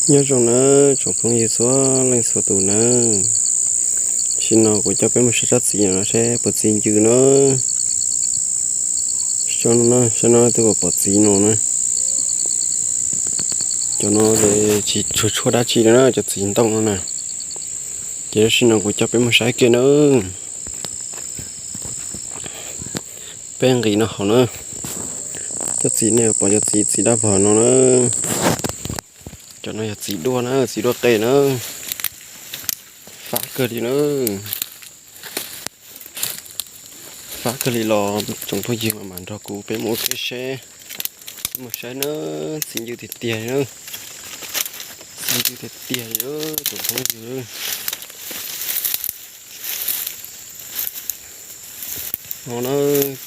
Nyob zoo na tsoom phooj ywg txhua leej txhua tus na, tam sim no kuv coj peb mus saib tsob txiv no seb puas txi ncw na. Tsob no na, saib no twb pom pom txiv no na. Cov no ces tsis tshua tshuaj dab tsi li na, cov txiv ntoo no na. Ces tam sim no kuv coj peb mus saib kiag na. Peb nqis no hauv na. Cov txiv nej pom cov txiv txiv dab vog no na. Cov no yog txiv duaj na, txiv duaj qe na. Fab kawg li na. Fab kawg li los tsoom phooj ywg mam mam nrog kuv peb mus ua ke seb. Mus saib na, txi ncw tiag tiag na. Txi ncw tiag tiag li tsoom phooj ywg. No na,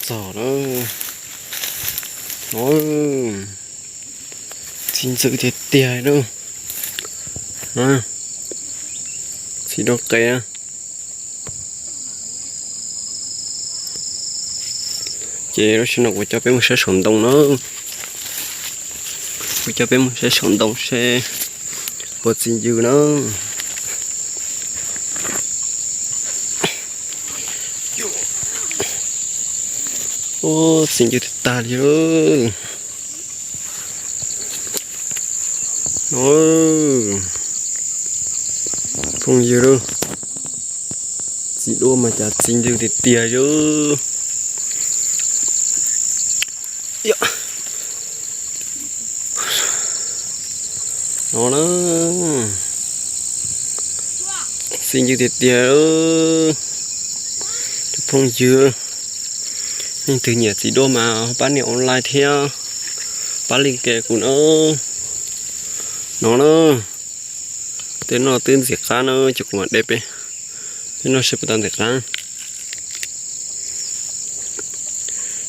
txog na. No, txi ncw tiag tiag na. Txiv duaj qe na. Ces tam sim no kuv coj peb mus saib saum ntoo na. Kuv coj peb mus saib saum ntoo seb puas txi ncw na. Ub, txi ncw tag tag li lawm. Phooj ywg, txiv duaj mas cas txi ncw tiag tiag li. No na, txi ncw tiag tiag. Cov phooj ywg, leej twg nyiam txiv duaj mas pab nias online thiab, pab li ke kuv na. No na, tej no twb ntxim qab na, ces kuv mam de peb, peb noj seb puas tau ntxim qab.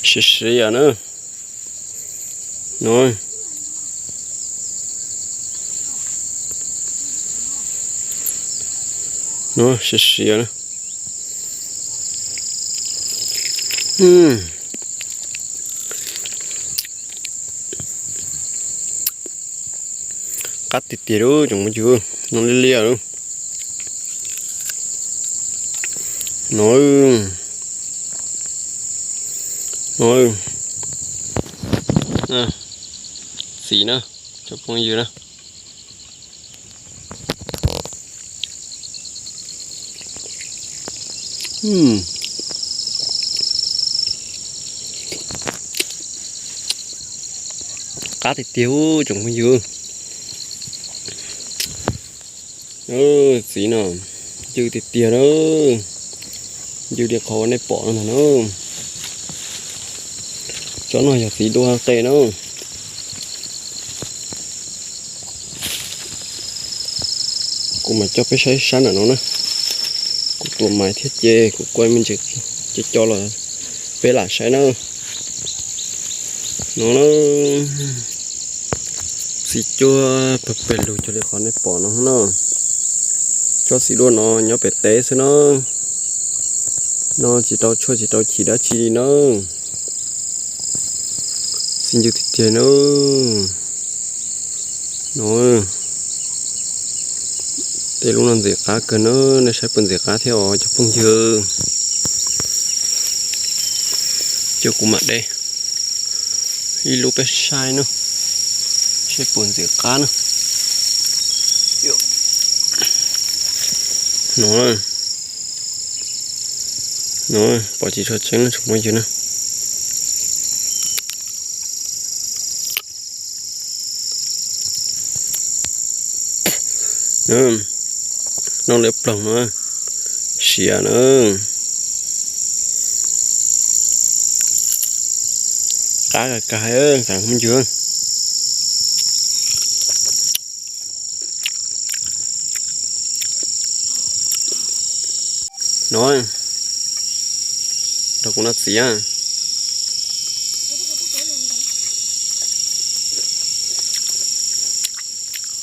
Siav siav yam na. No, no siav siav na. Qab tiag tiag lawm tsoom phooj ywg, no liab liab lawm. No, no, txiv na, cov phooj ywg na. Qab tiag tiag tsoom phooj ywg. Txiv no ncw tiag tiag na, ncw li qhov uas nej pom no ntag na. Tsob no yog txiv duaj qe na. Kuv mam coj peb saib sab nram no na. Kuv tua maiv thiab ces kuv kuaj me ntsis cov cov los peb lam saib na. No na, txiv cuab pawg peg lug cuag li qhov nej pom no na. Tsob txiv duaj no nyob pem teb xwb na. No tsis tau tshuaj tsis tau chim dab tsi li na. Txi ncw tiag tiag na. No, tej lub no ntxim qab kawg na, nej saib puas ntxim qab thiab os cov phooj ywg. Ces kuv mam de ib lub peb saib na, seb puas ntxim qab na. No, no pom tsis tshua tseeb tsoom phooj ywg na. No lawv ploog no, siav na. Qab kag kag, phooj ywg. No, rau kuv noj txiv.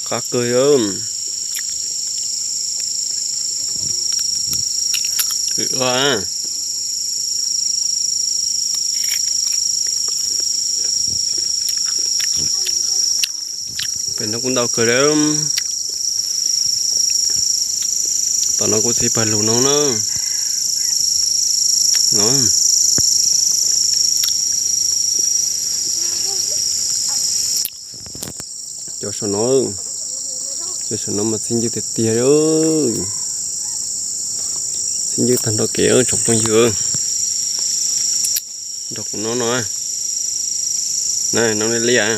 Qab kawg. Pem no kuj ntau kawg li. Tom no kuv txiv pawg lug no na. No, cov saum no, cov saum no mas txi ncw tiag tiag li. Txi ncw tag nrho kev tsoom phooj ywg. Nrog kuv noj no. Noj liab liab.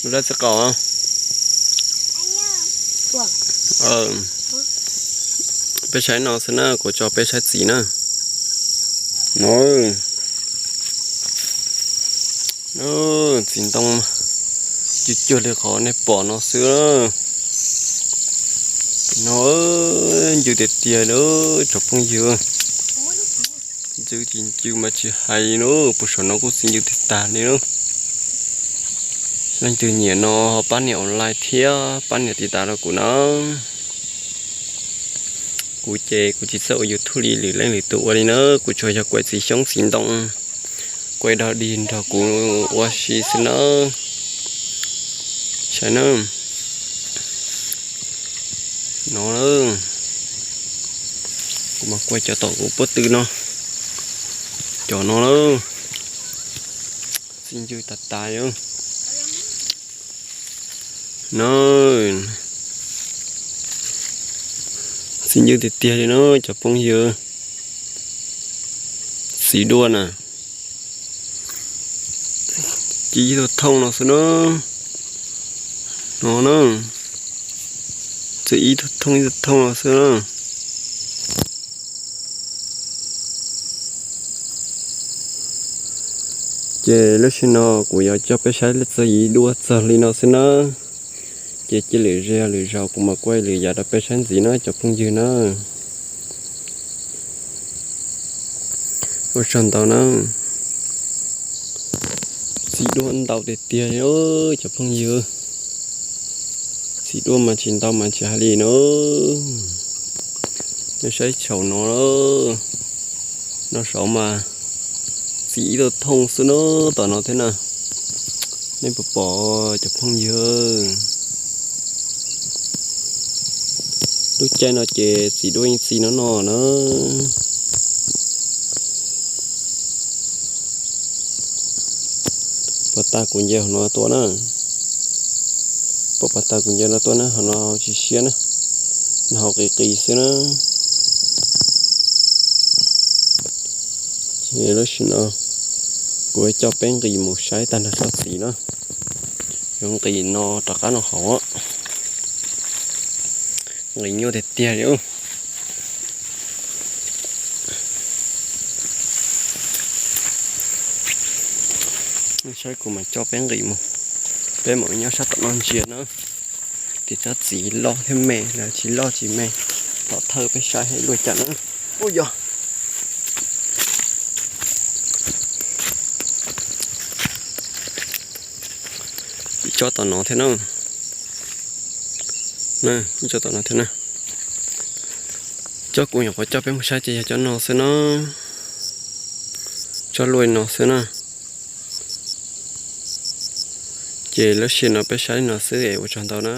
Lub dab tsi qaub? Peb saib no xwb na, kuv tso peb saib txiv na. No, txiv ntoo cuag cuag li qhov nej pom no xwb. No, ncw tiag tiag li tsoom phooj ywg. Ncw ces ncw mas tsis hais li na, puag saum no kuj txi ncw tiag tag li na. Leej twg nyiam no ho pab nias online thiab pab nias tiv tas rau kuv na. Kuv ces kuv tsis txawj ua YouTube li lwm leej lwm tus ua li na, kuv tsuas yog kuav txiv xyoob txiv ntoo, kuav dog dig nrog kuv ua si xwb na. Saib na. No, kuv mas kuav cov tom kuv pob tw no. Cov no na, txi ncw tas tas li. No, txi ncw tiag tiag li no cov phooj ywg. Txiv duaj na, txi ib tug thooj no xwb na. No na, txi ib tug thooj ib tug thooj no xwb na. Ces lub sij no kuv yuav coj peb saib txog yim duaj txog li no xwb na. Ces cia lwm zaus lwm zaus kuv mam kuaj lwm yam rau peb saib ntxiv na cov phooj ywg na. Ua tsaug ntau na. Txiv duaj ntau tiag tiag li cov phooj ywg. Txiv duaj mas tsis ntau mas tsis hais li na. Nej saib saum no, no saud mas txi ib tug thooj xwb na, tom no thiab na. Nej puas pom cov phooj ywg? Lub caij no ces txiv duaj yeej txi no no na. Puag ta kuv nce hauv no tuaj na. Puag ta kuv nce no tuaj na, hauv no tsis siab na, no hauv qis qis xwb na. Ces lub sij no kuv coj peb nqis mus saib tag nrho tsob txiv na. Yuav nqis no rov qab no hauv. Nqis nyuaj tiag tiag li. Nej saib kuv mam coj peb nqis mus. Peb mam nyob sab tom no ntsia na. Tias tsob txiv loj thiab me los tsis loj tsis me, tom thawj peb saib luaj cas na. Ub yog, ib tsob tom no thiab na. Ib tsob tom no thiab na. Tsob kuv nyuam qhuav coj peb mus saib ces yog cov no xwb na. Tsob luaj no xwb na. Ces lub sij no peb saib li no xwb es ua tsaug ntau na.